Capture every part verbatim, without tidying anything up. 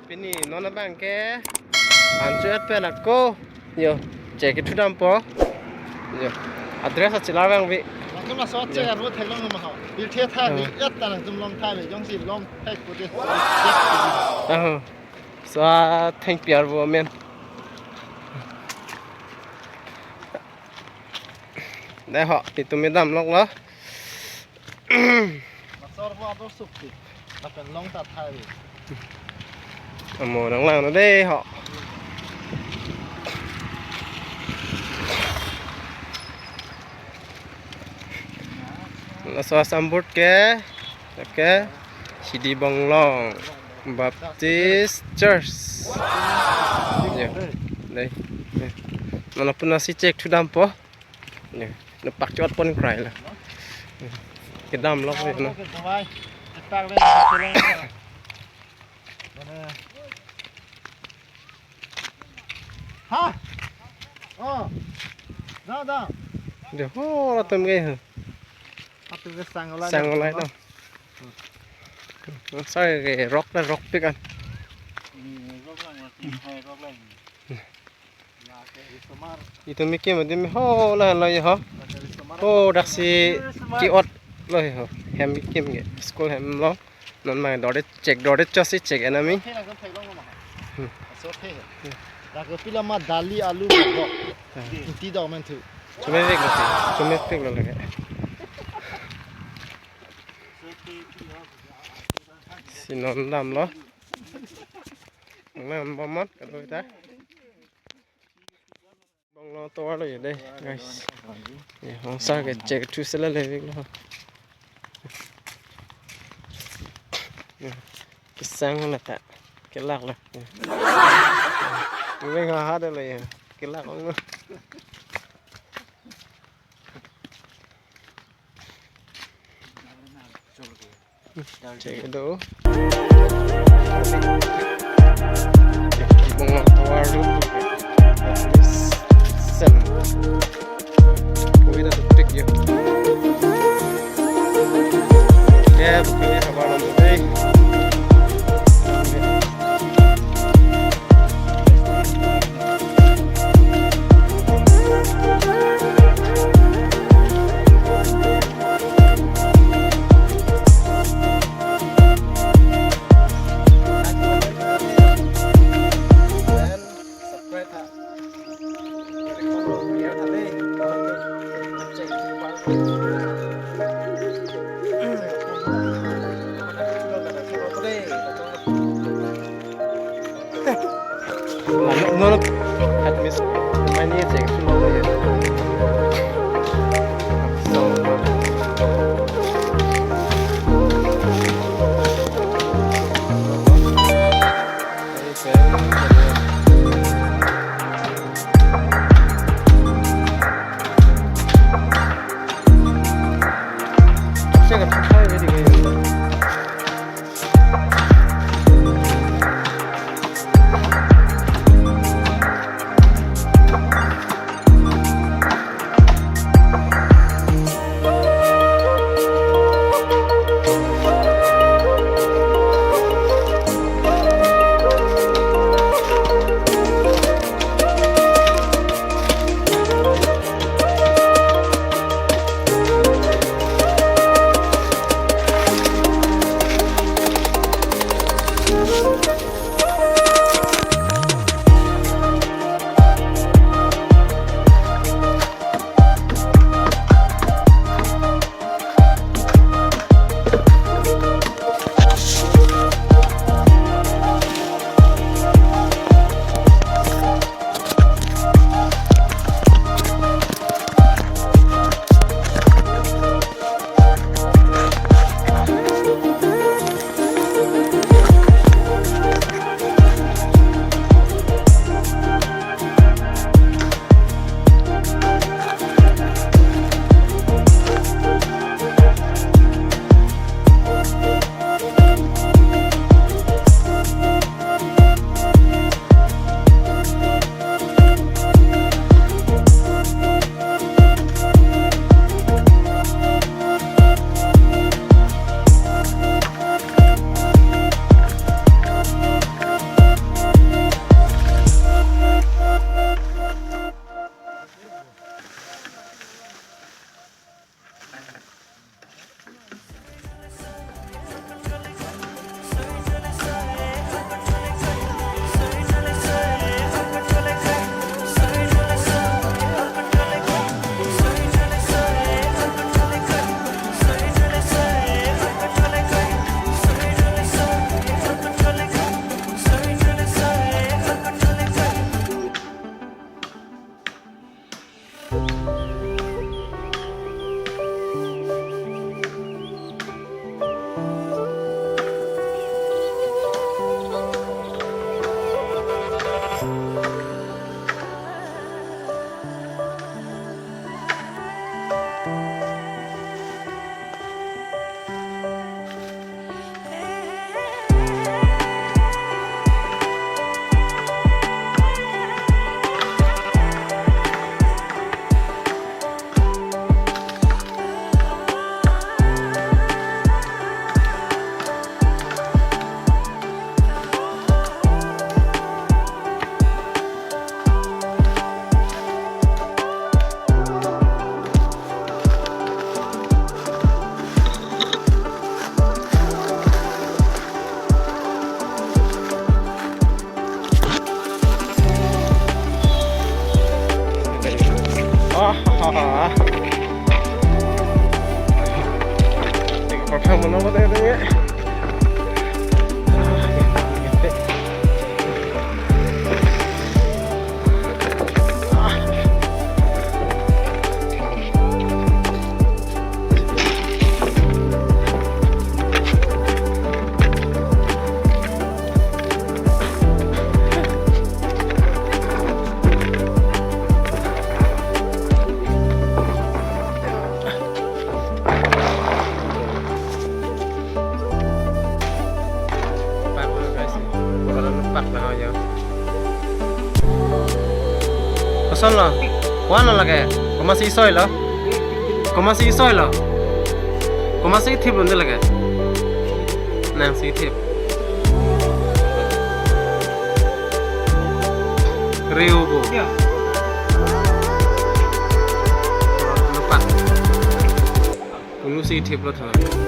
Pini non abang ke ancho et pen ako. Yo, chek kethu dampo. Yo, address achilar abang bi. Langsung masuk cek aro theklong ma ho. Bil the tha ni Hmm. et ta langsung long tha le jongsi long thek pute. Aho. Sa thengpi arvo amen. Dei ho, itum me damlok lo. Masor bo ator sukti. Lapen long ta thai. Amo nang lang no dei ho. Laso asambut ke, oke, Sidi Bonglong Baptist Church. Ya, dei. Mana pun nasi cek thu dampo. Ya, nepak chot pon krai la. Kedamlok ya, no. Ha? Oh. Da, da. Dei ho, latum ke. Atu ke sang olai. Sang olai da. Sai ke rok da rok pik an. Hmm, rok lang, hmm, hai rok lang. Itum me kim adim ho la lo ye ho. Ho daksi ke-ot lo ye ho. Hem kim ke school hem lo. Non ma dorde chek dorde chosi chek enami. Hmm. Dak pila ma dali alu ko. Hmm. Iti dok men thu. Chomepik lo. Chomepik lo lake. Si non damlo. Nang bom non kado ta. Bonglong tovar lo ye dei, guys. Ye, hongsa ke chek thu sela le lo. Ye, kesang na ta. Kelak lo. Ye. Ye, ha ha de lo ye. Kelak ong lo. Cek do. Bonglong tovar do. Sen. Kami dah tepik ya. Ya, bukannya kabar lama deh. Nono, at least, mani cek sulo ya. So, Ah. Perfect mana ba tadi? Pak, guys. Kalau lupa lah ya. Koson lo? Koan lo lake? Komatsi soi lo? Komatsi soi lo? Komatsi thip lo nde lake? Nangsi thip. Riu bo. Lupa. Unu si thip lo tha. Lupa.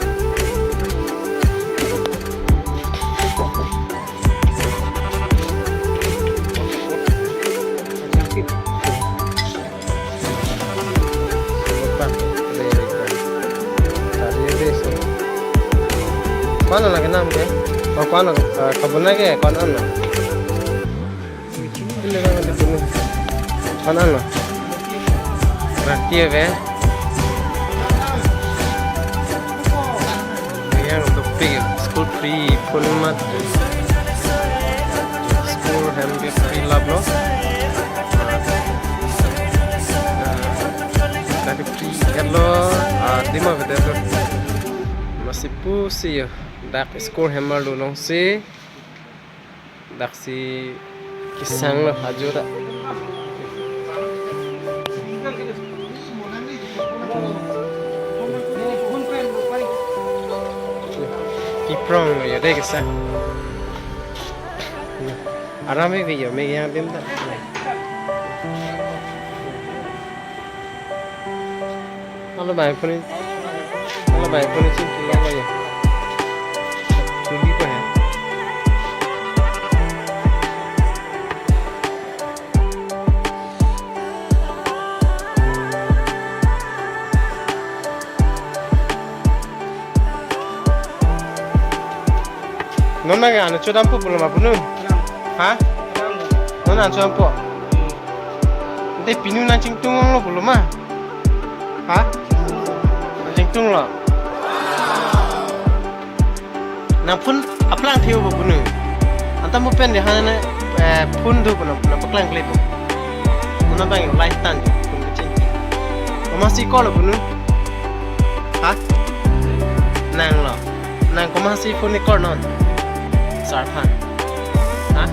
Tadi deh, so. Koan lo lake nam ke? Oh, koan lo, eh, kabun ke, koan lo. Koan lo. Rati ave. Yang topik school free pun mat. School hem ke free lab lo. Tadi free kan lo. Ah, di ma beda lo. Masih pusi ya. Dak school hem arlo longsi. Daksi kesang lo ajo ta. Kiprong lo ya dei kesang. Aram me video me yang dim ta. Halo bai phone. Halo bai phone chin kilo ko ya. Tuli ko ya. Non nang ano chodam po pulo ma punu? Ha? Non ano chodam po? Ante pinu nang chingtung lo pulo ma? Ha? Nang chingtung lo? Nang phone aplang theu bo punu? Anta mo pen de hana, eh, phone do punu, punu paklang kle bo. Muna bang light tan phone kecil. Komatsi call lo punu? Ha? Nang lo. Nang komatsi phone ni call non? Sarthan. Ha?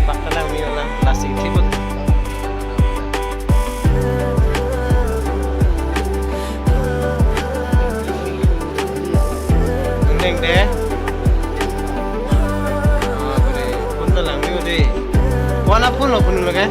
Pak kalang mi ola lasi thibut. Neng de. Phone ta lang mi de. Koan a phone lo punu lake?